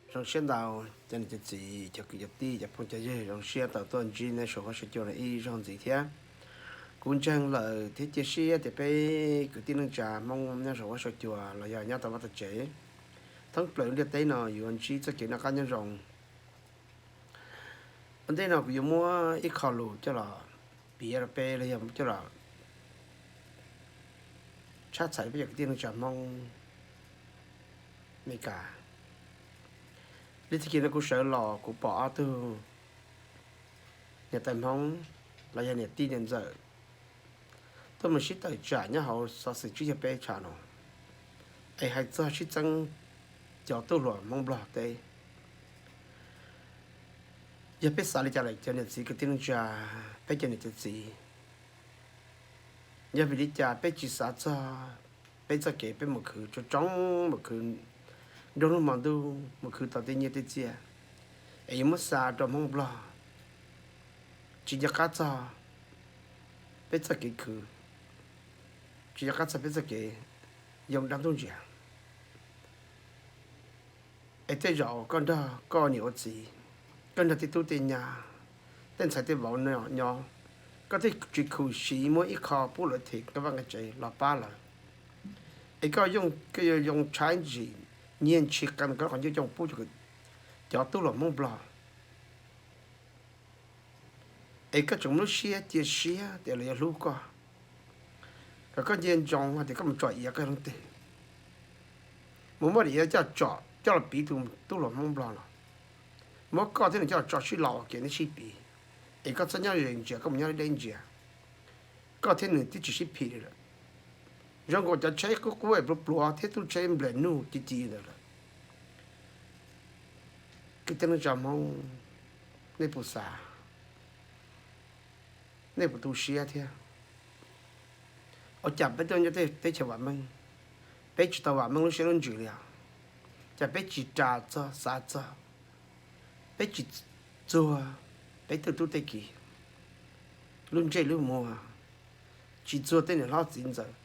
Zoo siab ntau, cov niam cov txiv, cov kwv cov tij, cov phooj cov ywg, zoo siab tau tuaj ntsib nej saum huab saum cua no ib zaug ntxiv thiab. Kuv ntseeg lawm thiab cia siab tias peb kwv tij neej tsa Hmoob nyob saum huab saum cua los yog nyob tom vaj tom tsev thoob plaws lub ntiaj teb no yuav ntsib txoj kev noj qab nyob zoo. Ua ntej no kuv yuav muab ib qho lus coj los piav rau peb los yog coj los tshab txhais peb cov kwv tij neej tsa Hmoob Meskas. Li txij kiag no kuv sawv los kuv pom ob tug niam tais Hmoob los yog niam tij niam ntxawm tuaj mus sib tawm tsam nyob hauv xov xwm tsib caug peb tshav no, es hais txog sib txeeb cov tub hluas Hmoob Nplog teb. Yog peb xav li cas lawm cov niam txiv kwv tij neej tsa, peb cov niam cov txiv, yog vim li cas peb tsis xav txog peb txoj kev peb mus khwv tsob tsoob, mus khwv nruab hnub hmo ntuj, mus khwv tau tej nyiaj tej txiaj, es yuav muab xa rau Hmoob Nplog, tsis nco qab txog peb txoj kev khwv, tsis nco qab txog peb txoj kev yoo dab ntub ntsia. Es tej zaum koj nrog koj niam ua txiv, koj nrog tej tub tej nyab, tej ntxhais tej vauv nyob, koj thiaj tsis khuv xim muab ib qho pub lawv them nqi vaj nqi tsev los pab lawv. Es koj yoo, koj yuav yoo tshaib ntshis, nyiag ntshis qee koj qhov ncauj coj pub rau cov tub hluas Hmoob Nplog. Es koj tseem muaj lub siab cia siab tias lawv yuav hlub koj, kom koj ntsia ntsoov hais tias koj mus tsom iav koj leej twg, mus muab daim iav coj tsom coj los piv tus tub hluas Hmoob Nplog no, muab koj thiab nws coj los tso sib laus ua ke neb sib piv, es koj txhob nyob ze ntsia, koj mus nyob deb ntsia, koj thiab nws twb tsis sib phim li lawm. Zoo nkaus cov tsheb qub qub pluav pluav thiab tub tsheb nplej nuj ci ci ntawd lawm. Kwv tij neej tsa Hmoob, nej puas xav, nej puas tu siab thiab? Ua cas peb tuaj nyob teb chaws vam meej, peb tsis tau vam meej lub siab lub ntsws li os? Cas peb tsis ras txog xav txog, peb tsis txuag peb tej tub tej ki lub ntsej lub muag, tsis txuag tej niam hlob txiv ntxawm,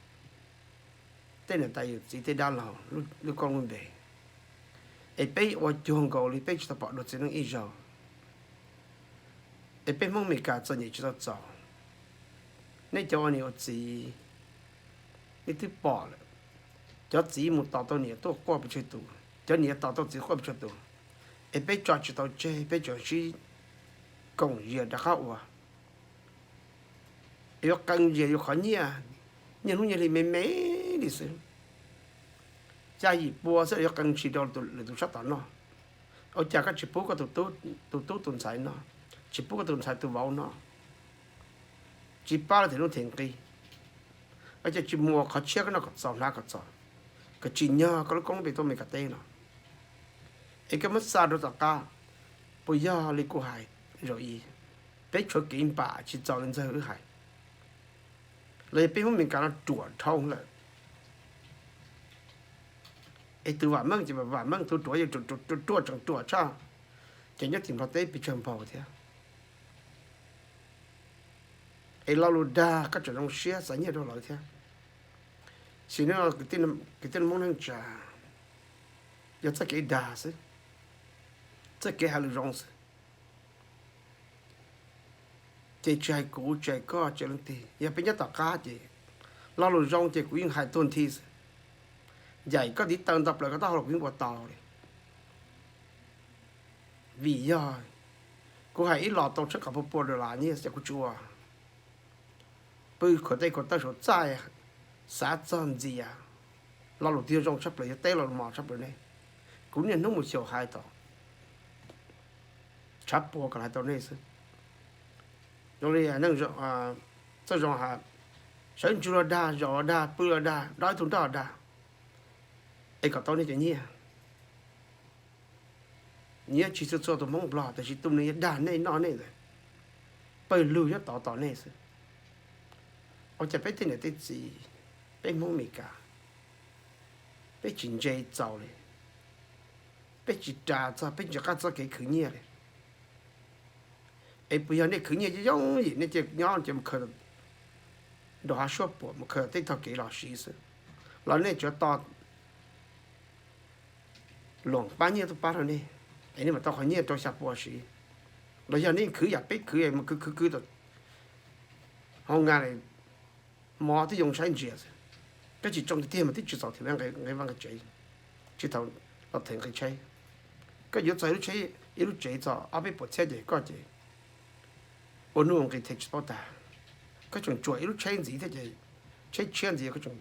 tej niam tais yawm txiv tej dab laug lub koob lub npe, es peb ua cuag nkaus li peb tsis tau pom dua txiv neej ib zaug, es peb Hmoob Meskas txom nyem tsis tau txaus. Nej cov ua niam ua txiv, nej twb pom lawm, cov txiv mus tos tau niam tuaj quaj pes tsawg tus, cov niam tos tau txiv quaj pes tsawg tus, es peb tso tsis tau tseg, peb tseem sib koom zias rov qab ua. Yuav qee zias yuav qhov nyiaj, nyiaj hnub nyiaj hli me me li xwb, xya yim pua xwb yuav qee ntshis rau lwm tus sab tom noj. Ua cas koj tsis pub koj tus tub tus ntxhais noj, tsis pub koj tus ntxhais tus vauv noj, tsis pab lawv them nuj them nqi? Ua cas tsis muaj qhov tshiab koj noj kom txaus hnav kom txaus, kom tsim nyog koj lub koob lub npe tuaj Meskas teb no? Es koj muab xa rau tom qab, puas yog li kuv hais zaum ib, peb tshuav kev npam tsis txaus li ntxawg wb hais, los yog peb Hmoob Meskas no ruam dhau lawm? Es tus vam meej ces vam meej, tus ruam yog ruam tseem ruam tshaj, ces nyob tim Nplog teb pes tsawg npaug thiab. Es lo lus dag koj tseem zoo siab xa nyiaj rau lawv thiab. Sim neej kwv tij Hmoob neej tsa, yog txoj kev dag xwb, txoj kev hais lus zoo xwb. Ces tsis hais kuv, tsis hais koj, tsis hais leej twg, yog peb nyob tom qab ces lo lus zoo ces kuv yeej hais tuag nthi xwb. Ncaim koj ntiv taw nto plaws koj taub hau los kuv yeej ua tau li. Vim yog kuv hais ib los tau tshaj qhov pua pua dollar nyiaj ces kuv tsis ua. Pw khuam tej khuam taw saum txaj, xav txog ntxias lo lus twg zoo tshaj plaws, yog teb los mos tshaj plaws nej, kuv niaj hnub mus xyaum hais tom tshav puam kom hais tau nej xwb. Zoo li neej, txawj zoo has, sawv ntsug los dag, zaum los dag, pw los dag, dob ib tug nroj los dag, es kom tau nej cov nyiaj. Nyiaj tsis txhua txhua tus Hmoob Nplog, tab sis tus neeg yuav dag nej noj nej ntawd, pawg lug nyob tod tos nej xwb. Ua cas peb tej niam tej txiv, peb Hmoob Meskas, peb tsis ntse txaus li, peb tsis ras txog, peb tsis nco qab txoj kev khwv nyiaj li? Es puas yog nej khwv nyiaj yooj yim, nej cia nyob ces mus khaws nram hav suab puam, mus khaws tej tog kev los siv xwb, los nej tsuav tos luam pab nyiaj tuaj pab rau nej, es nej mam tau qhov nyiaj rau xya pua siv. Los yog nej khwv yam peb khwv, mus khwv khwv khwv tau hauv nqa, mov twb yoo saib ntsia xwb. Koj tsis tsoo tiag tiag mas twb tsis txaus them nqe vaj nqe tsev, tsis tau los them nqe tsheb. Koj yuav txog ib lub tsheb, ib lub tsev txog ob peb puas txhiab ces koj ces ua nuj ua nqi them tsis paub tag. Koj tseem tsuam ib lub tsheb ntxiv thiab ces, tsheb tshiab ntxiv koj tseem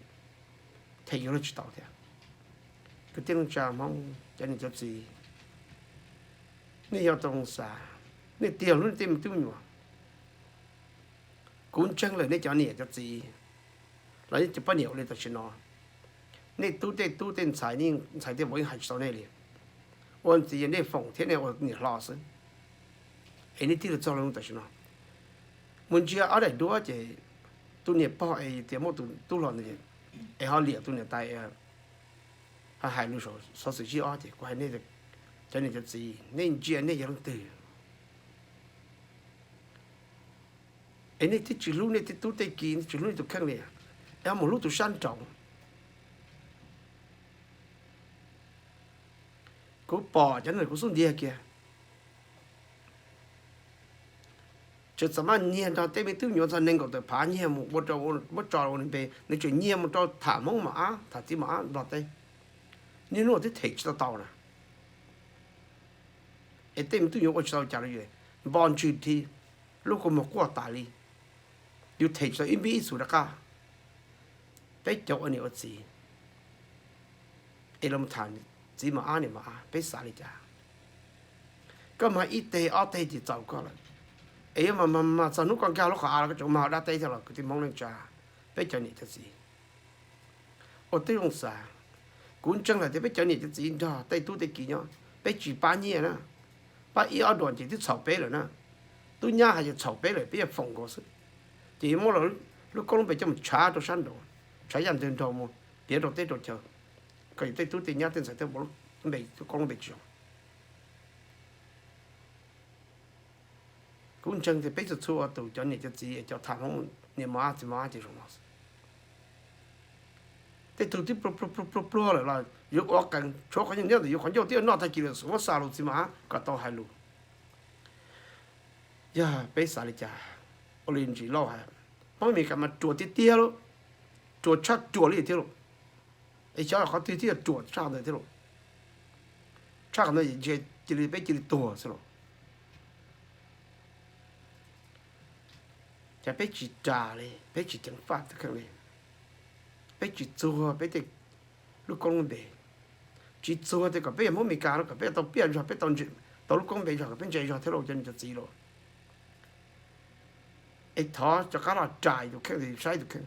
them yuav luag tsis tau thiab. Kwv tij neej tsa Hmoob cov niam cov txiv, nej yog tau xav, nej tiag hlub nej tej me tub me nyuam. Kuv ntseeg lawm nej cov niam cov txiv los nej cov poj niam ua li tam sim no, nej tub tej tub tej ntxhais, nej ntxhais tej vauv yeej hais tsis tau nej li. Ua ntxiv nej foom thiab nej ua niam hlo xwb, es nej thiaj li txog lub tam sim no. Mus ntsia ob daim duab ces tus niam pog es tias muaj tus tub hluas ntawd es ho liam tus niam tais, ho hais lus xov xwm zib ob ces kuv hais nej, cov niam cov txiv, nej ntsia nej yog leej twg es nej twb tsis hlub nej tej tub tej ki, nej tsis hlub nej tus kheej li, es ho mus hlub tus sab nraud. Kuv pom cov neeg kuv xub ntiag kiag, tseem txom maj nyiag nrog tej me tub nyuam txog nees nkaum tawm phav nyiag mus ua rau, muab tso ua npe, nws tseem nyiag mus rau tham Hmoob mos ab, tham txiv mos ab Nplog teb. Niaj hnub twb them tsis tau tau na. Es tej me tub nyuam ua tsis tau cas li, npo ntswg dhi, lub kua muag quaj tas li. Yus them tsis tau ib npib ib txhis rov qab. Peb cov ua niam ua txiv es los tham txiv mos ab niam mos ab, peb xav li cas? Koj mag ib teg ob teg ces txaus koj lawm, es yuav mag mag mag txog hnub koj nkag lub qhov av los koj tseem mag dab teb thiab los kwv tij Hmoob neej tsa, peb cov niam cov txiv. Ua tib zoo xav, kuv ntseeg lawm tias peb cov niam cov txiv nrog tej tub tej ki nyob, peb tsis pab nyiaj na, pab ib ob duas ces twb txhaum peb lawm na. Tub nyab hais tias txhaum peb lawm, peb yuav foom nkaus xwb. Ces yuav muab lub koob lub npe coj mus tshav rau sab nraud, tshav yaj ntawg nraug mus piav rau teb rau chaw, kom yus tej tub tej nyab tej ntxhais tej vauv lub npe, lub koob lub npe tsis zoo. Kuv ntseeg tias peb txhua txhua tus cov niam cov txiv es cov tham Hmoob niam mos ab txiv mos ab ces zoo no xwb. Tej tug twb pluag pluag pluag pluag lawm los yuav ua qees, tshuav qhov ncauj nyob ntawm yus qhov ncauj twb noj tag kis lawm, muab xa lus txiv mos ab kom tau hais lus. Yog peb xav li cas? Ua li Ntsis Lauj hais, Hmoob Amelikas mas ruam tiag tiag lauj, ruam tshaj ruam li thiab lauj. Es xyov qhov twg thiaj ruam tshaj ntawd thiab lauj. Tshaj qhov ntawd ces cia li peb cia li tuag xwb lauj. Ces peb tsis ras li, peb tsis ceev faj tus kheej li, peb tsis txuag peb tej lub koob lub npe, tsis txuag tias kom peb yog Hmoob Amelikas no kom peb tau piaj zog, peb tau lub koob npe zog, kom peb ntse zog thiab lauj cov niam cov txiv lauj. Es thov rov qab los ras tus kheej, saib tus kheej.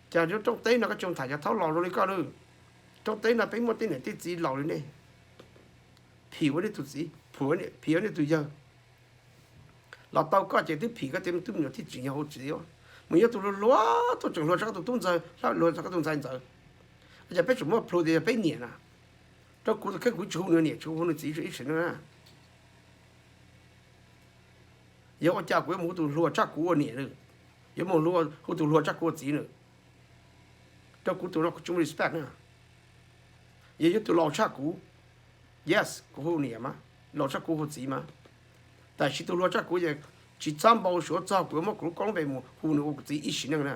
Cas roob teb no koj tsis tham cov thaub laus zoo li koj lawm. Roob teb no peb muaj tej niam tej txiv laus li nej, phim ua nej tus txiv, phim ua nej tus yawg. Los tau koj ces twb phim koj tej tub me nyuam thiaj tsis yog hu txiv. Mus yuav tus hluas hluas tuaj tseem hluas tshaj koj tus tub ntxawg, hluas tshaj koj tus ntxhais ntxawm. Cas peb tseem muab plhu tias yog peb niam na? Rau kuv tus kheej kuv tsis hu nws niam tsis hu nws txiv ib sim neej na. Yog ua cas kuv yuav mus hu tus hluas tshaj kuv ua niam na, yuav mus hu tus hluas tshaj kuv ua txiv na? Rau kuv tus no kuv tsis muaj respect na. Yog yuav tus laus tshaj kuv, yes, kuv hu niam mas, laus tshaj kuv hu txiv mas. Tab sis tus hluas tshaj kuv ces tsis txhob npau suav txog kuv yuav muab kuv lub koob lub npe mus hu nws ua kuv txiv ib sim neej na.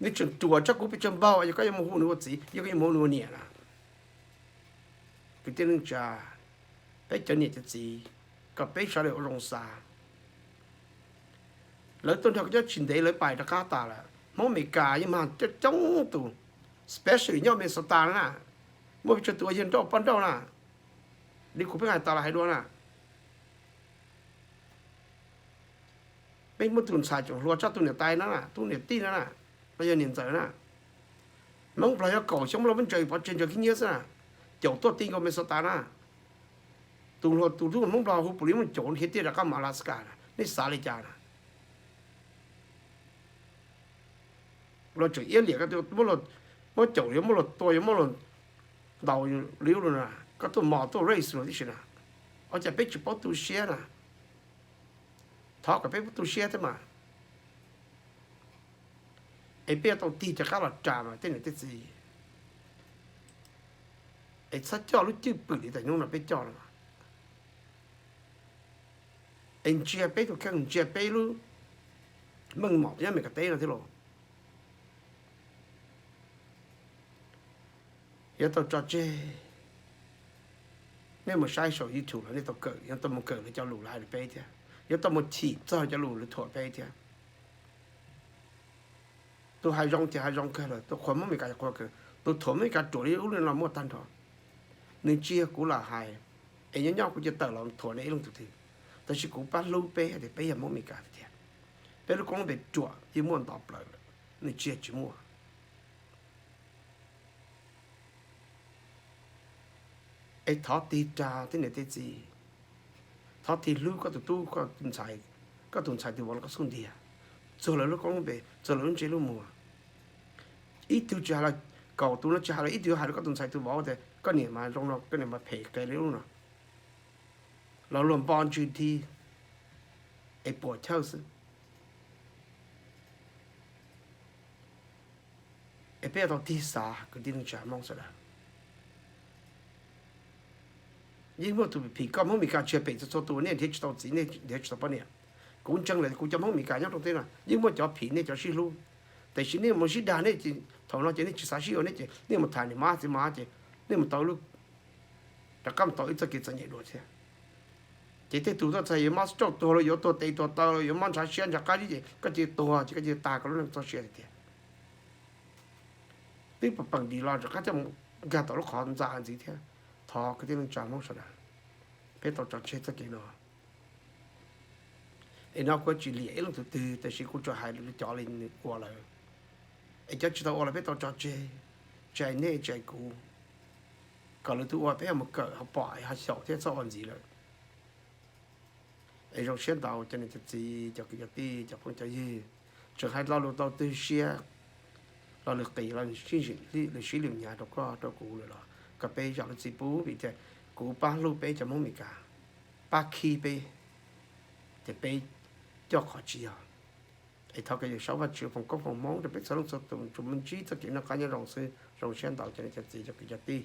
Nws tseem ruam tshaj kuv pes tsawg npaug, yog koj yuav mus hu nws ua txiv, yog koj yuav mus hu nws ua niam na. Kwv tij neej tsa, peb cov niam cov txiv, kom peb sawv daws ua zoo xav. Lawv tuaj nrog koj nyob tsis ntev lawv pais rov qab tas lawm. Hmoob Amelikas yeej mag coob coob tus, especially nyob Minnesota na, muaj pes tsawg tus uas yawg nrauj poj nrauj na, li kuv pheej hais tas los hais dua na. Peb muaj tus ntxhais tseem hluas tshaj tus niam tais no na, tus niam tij no na, los yog niam ntxawm na. Hmoob Nplog yog kaum xyoo muab los muab ntsaws pov tseg ntsaws khib nyiab xwb na, caum tuaj ti nkaus Minnesota na. Tus hluas tus tub Hmoob Nplog hu pus li muab caum khiav tiaj rov qab mus Alaska na, nej xav li cas na? Luag tseem iab liam koj, muab caum yuav muab luag tua yuav muab luag ntaus li ub los na, koj tuaj mos tuaj raise luag tib si na. Ua cas peb tsis paub tu siab na? Thov kom peb paub tu siab thiab mas. Es peb yuav tau tig rov qab los ras mas tej niam tej txiv. Es txhob coj lub cwj pwm li tam hnub no peb coj no, es ntsia peb tus kheej, ntsia peb lub meej mom nyob Meskas teb no thiab los. Yuav tau tso tseg, nej mus saib saum YouTube los nej tau kawm, yuav tau mus kawm lawv cov lus li peb thiab, yuav tau mus chim txog cov lus lawv thuam peb thiab. Tus hais zoo ces hais zoo kawg lawm, tus qhuas Hmoob Meskas qhuas kawg, tus thuam Hmoob Meskas ruam li ub li no muaj tag nrho. Nws tsis yog kuv lam hais, es nyob nyob kuv cia tawm los thuam nej ib leej tus twg, tab sis kuv pab hlub peb hais tias peb yog Hmoob Meskas tiag tiag. Peb lub koob lub npe ruam yeej muaj ntau plaws lawm, nws tsis yog tsis muaj. Es thov tig rag tej niam tej txiv, thov tig hlub koj tus tub, koj tus ntxhais, koj tus ntxhais tus vauv los koj xub ntiag, txuag lawv lub koob lub npe, txuag lawv lub ntsej lub muag. Ib tug tsis hais los, kaum tus no tsis hais los ib tug hais rau koj tus ntxhais tus vauv tias koj niam mas zoo no, koj niam mas phem qe li ub no, los luag npo ntswg dhi es puam chawj xwb. Es peb yuav tau tig xav kwv tij neej tsa Hmoob sawv daws. Yeej muaj tus phim koj Hmoob Meskas tsis yog phem txhua txhua tus, nej nrhiav tsis tau txiv, nej nrhiav tsis tau poj niam. Kuv ntseeg lawm kuv cov Hmoob Meskas nyob rau teb no yeej muaj cov phim nej cov sib hlub, tiam sis nej mus sib dag nej ces thaum no ces nej tsis xav sib ua nej ces nej mus tham niam mab txiv mab ces nej mus tau lub, rov qab mus tau ib txoj kev txom nyem dua thiab. Ces tej tus tuaj txog yuav mob stroke tuag los yuav tuag tes tuag taw los yuav mob ntshav siab ntshav qab zib ces koj cia li tuag ces koj cia li tag koj lub neej txoj sia tiag tiag. Twb peem dim los rov qab coj mus nkag tom lub qhov ntxa ntxiv thiab. Thov kwv tij neej tsa Hmoob sawv daws, peb tau tso tseg txoj kev no. Es no kuv tsis liam ib leej tus twg, tab sis kuv tsuas hais cov li nws ua lawm. Es cov tsis tau ua los peb tau tso tseg, tsam nej tsam kuv, kom lwm tus ua peb ho mus kawm ho pom ho xyaum thiab txhob ua ntxiv lawm. Es zoo siab ntau cov niam cov txiv cov kwv cov tij cov phooj cov ywg, tseem hais lo lus tau twg siab, lo lus qis los sib lwm hnyav rau koj rau kuv lawm los kom peb zam lub txim pub vim tias kuv pab hlub peb cov Hmoob Meskas, pab khib peb, ces peb coj qhov tsis yog. Es thov kom Yawm Saub Vajtswv foom koob foom hmoov rau peb txhua leej txhua tus tsuas muaj ntsib txoj kev noj qab nyob zoo xwb. Zoo siab ntau cov niam cov txiv cov kwv cov tij.